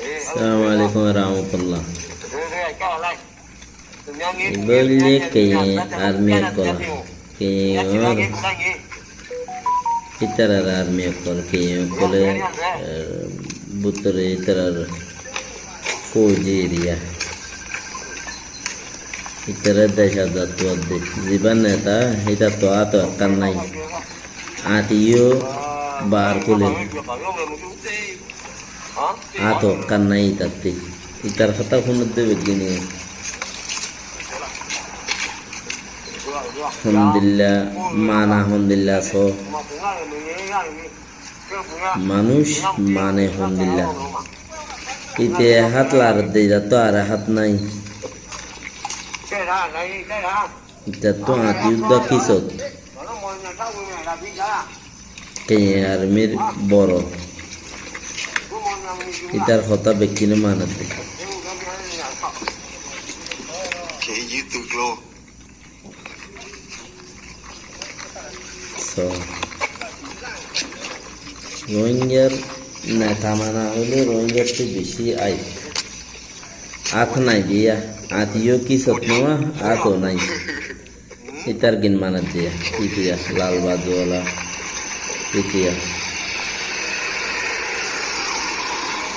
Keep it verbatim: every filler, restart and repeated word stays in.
Assalamu alaikum warahmatullah. Ibá óilde keñi armi ókkol, keñi ór, ítarar armi ókkol, keñi ókkole, eh, bútore ítarar fóuji eriya. Ítara dec azad tuwar de. Zibá neta, ítarattu áto ekkán nái. Añtiyó bar kúle. Áto ekkán nái ítattú. Ítar hotá fúnodde beggúne. Hondilla, mana hondilla só. Manúic mane hondilla. Íte hát laredde, ítattú ar hát nái. Ítattú añti uddá kisot. Keñi armir boro. Ítar hotá bekkúne manedde. So, Rohingyar neta mana óile Rohingyar tu beci aib. Át nai diya, añtiyó kisot nuwa, áto nai. Ítar gin manat diya, ítiya, lal bazuwala, ítiya.